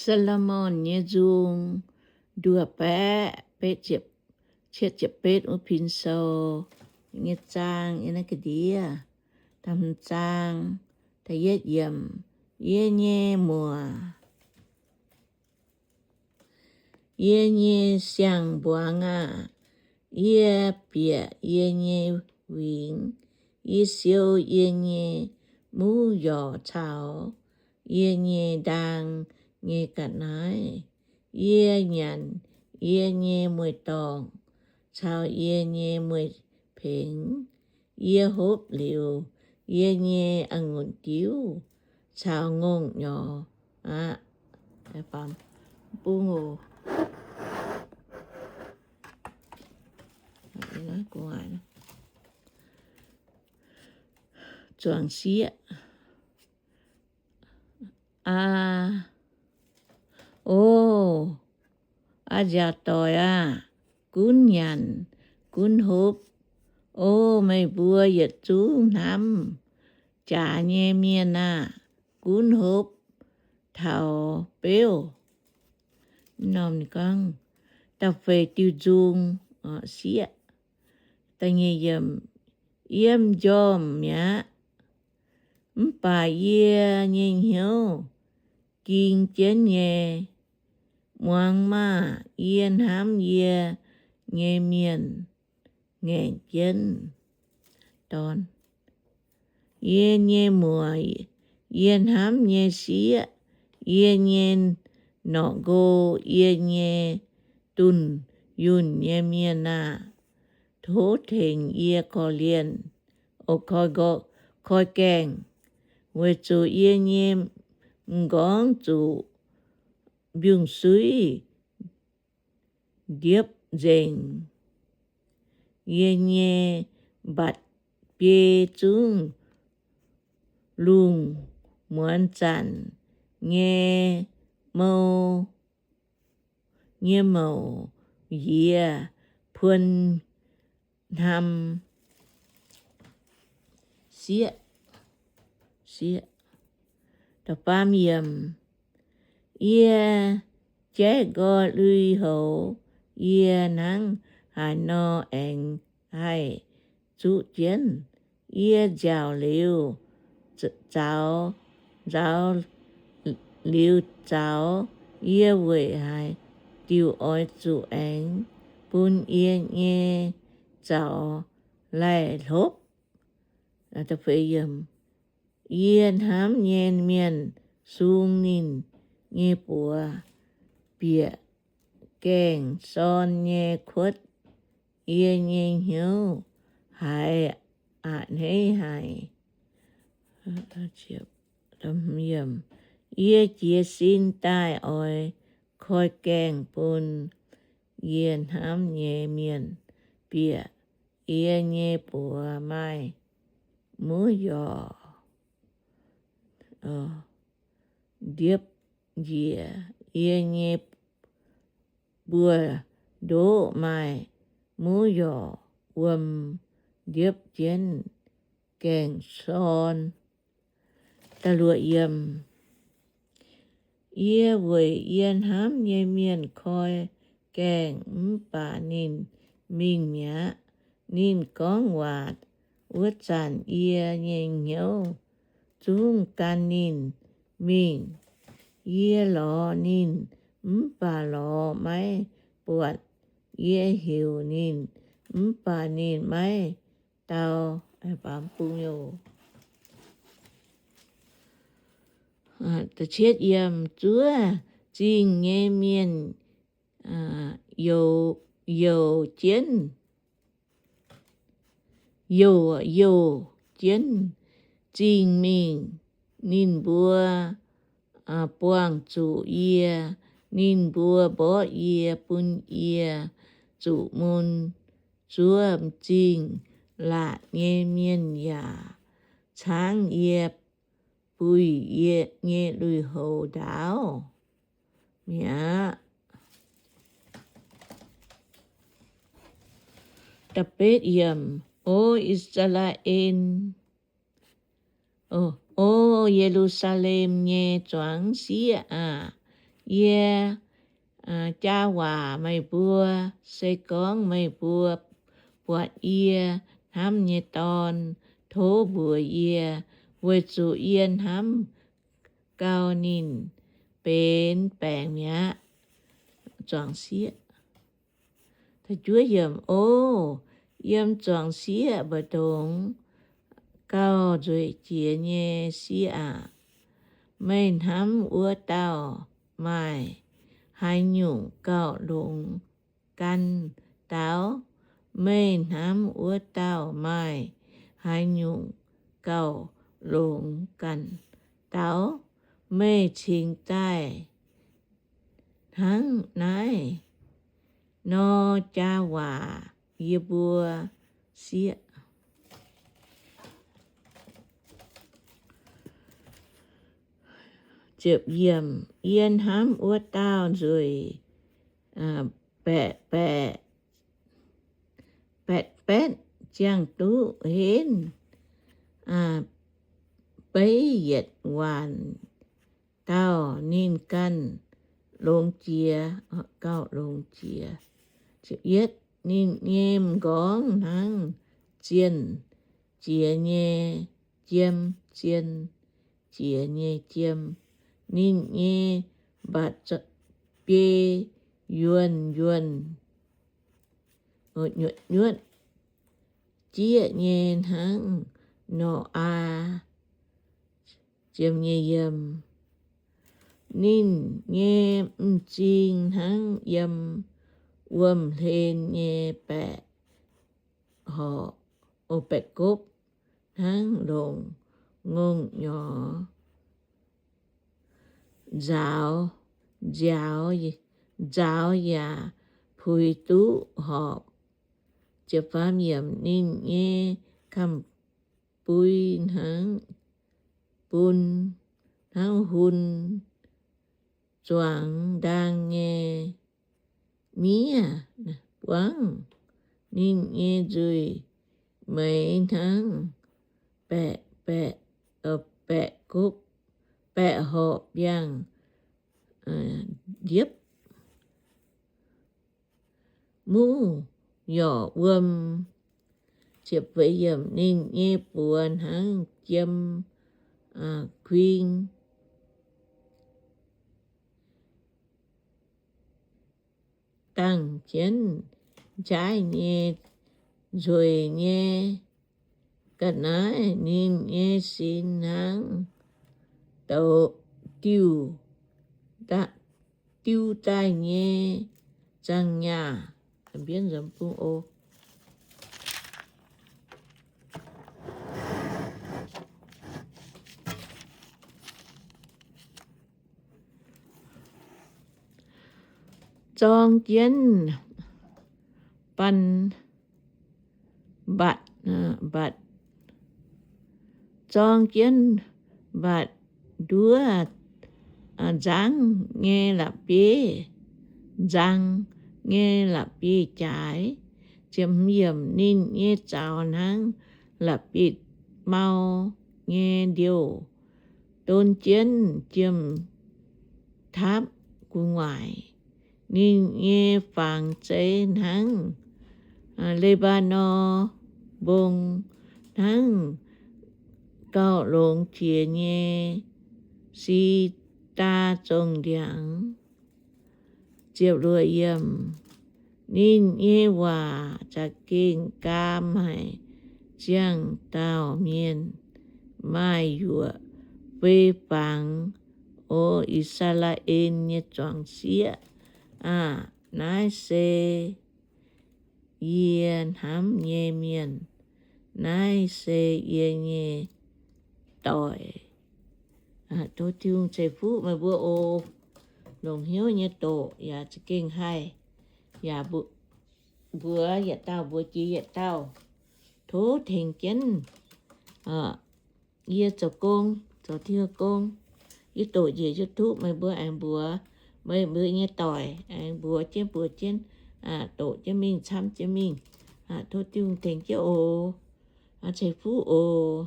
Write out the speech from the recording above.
Saa^lo^morn nyei nzung, nduoh baeqv, cietv ziepc betv wuov pin sou nyei zaang, yiem naaiv ga'ndiev, da'hmz zaang, da'yietv yiemc. Yie nyei muoc, yie nyei siang-mbuangz aah! Yie bieqc yie nyei huingx, yie siou yie nyei muv yorc caux yie nyei ndaang nyei ga'naaiv. Yie nyanc yie nyei mueiz-dorngh caux yie nyei mueiz-pengx. Yie hopv liuz yie nyei a'ngunc diuv caux ngongh nyorx aqv. Bung oc. Zuangx sieqv. Aa, o, aa nziaauc doic aah! Gunv nyanc, gunv hopv. O meih mbuo yietc zungv hnamv jaax nyei mienh aah! Gunv hopv taux beuv. Norm gorngv, da'feix diuh nzung, sieqv. Da'nyeic yiemc. Yiem njormh mi'aqv, mv baac yie nyei hnyouv ging jienv nyei. Muangx maah! Yie hnamv yie nyei mienh ngaengc jienv. Dorn, yie nyei muoc, yie hnamv nyei sieqv, yie nyei norqc nqo, yie nyei dunh yunh nyei mienh aah! Tov tengx yie korv-lienh, o, koi gaengh, weic zuqc yie nyei m'nqorngv zuqc mbiungc-suiv ndiepv nzengc. Yie nyei mbatc biei zungv lungh muonz zanc nyei mou, nyei mouc njiec puon hnam sieqv. Sieqv. Da'faam yiemc. Yie jaiv nqoi lui-houx, yie hnangv haaix nor aengx haih zuqv jienv? Yie nziaauc liuz zaux, nzaaux liuz zaux, yie weic haaix diuc oix zuqc aengx bun yie nyei zaux laih hlopv? Yie hnamv nyei mienh sung ninh nyei buoz bieqc gaengh sorn nyei kuotv. Yie nyei hnyouv haiz a'hneiv haic. Yie jiez sin daaih oix koi gaengh bun yie hnamv nyei mienh bieqc. Yie nyei buoz maaih muv yorc ndiepv njiec. Yie nyei buoz-ndoqv maaih muv yorc wuom ndiepv jienv gaengh sorn. Yie weic yie hnamv nyei mienh koi gaengh, mv baac ninh mingh mi'aqv. Ninh gorngv waac wuov zanc, yie nyei hnyouv zungv gan ninh mingh. Yie lorz ninh, mv baac lorz maiv buatc. Yie heuc ninh, mv baac ninh maiv dau. Zuov zingh nyei mienh youc jienv, youc, youc jienv zingh mingh. Ninh mbuo buangh zuqc yie. Ninh mbuo mborqv yie, bun yie zuqc mun. Zuov m'zing laatc nyei mienh yaac caangv yie, buih yie nyei lui-houx ndaauv mi'aqv. O I^saa^laa^en, O Ye^lu^saa^lem nyei zuangx sieqv aah! yie jaa waac meih mbuo, se gorngv meih mbuo buatc yie hnamv nyei Dorn, tov mbuox yie, weic zuqc yie hnamv gau ninh benx baengc mi'aqv. Zuangx sieqv. O yiem zuangx sieqv mbu'ndongx gauh nzueic jiex nyei sieqv aac, meih hnamv wuov dauh maaih haaix nyungc gauh longx ganh daux? Meih hnamv wuov dauh maaih haaix nyungc gauh longx ganh daux? Meih cingx daaih hnangv naaiv nor jaa waac yie mbuo sieqv. Yie hnamv wuov dauh nzueic baeqc baeqc, baeqc baeqc ziangh duqv henv beiv yietc waanc dauh. Ninh ganh longx jiex, gauh longx jiex. Ninh nyei m'nqorngv hnangv zienh jiex nyei jiem, zienh jiex nyei jiem. Ninh nyei mbatc biei yuonh yuonh, nyuotv nyuotv jieqv nyei hnangv nor-aa. Ninh nyei m'zing hnangv yiem wuom-hlen nyei baeqc horqc, baeqc gopv, hnangv longc ngongh nyorx nzaaux, nziaaux, nzaaux yaac puix duqv horpc. Ninh nyei kamx-bui hnangv bun, hnangv hun zuangx ndaang nyei miev buangv. Ninh nyei nzuih meix hnangv baeqc, baeqc, baeqc gopv, baeqc horqc biangh-ndiepv, muv yorc wuom. Ninh nyei buoz hnangv jiem kuing, dangh jienv nqaaiv nyei nzueic nyei ga'naaiv. Ninh nyei sin hnangv douz diuh, diuh daaih nyei zangh nyaah. Zorng jienv ban, mbatc, mbatc, zorng jienv mbatc nduov nzangv nyei la'bieiv, nzang nyei la'bieiv-jaaix. Ninh nyei zaux hnangv la'bieiv-mau nyei ndiouh, don jienv jiem-tapv gu'nguaaic. Ninh nyei fangx zeiv hnangv Lebanon Mbong, hnangv gauh longx jiex nyei si-daa zongh ndiangx. Ninh nyei waac za'gengh gaam haic ziangh dauh mienh, maaih yuoqc fei fangx. O I^saa^laa^en nyei zuangx sieqv aah! Naaiv se yie hnamv nyei mienh. Naaiv se yie nyei doic. Tov Tin-Hungh ceix fuqv meih mbuo oc. Longc hnyouv nyei doqc yaac za'gengh haih, yaac mbuox yietc dauh mbuox jiex yietc dauh. Tov tengx jienv yie zoux gong, zoux Tin-Hungh gong. Yie doqc njiec YouTube, meih mbuo aengx mbuox meih mbuo nyei doic, aengx mbuox jienv mbuox jienv, doqc jienv mingh, camv jienv mingh. Tov Tin-Hungh tengx jienv oc. Ceix fuqv oc.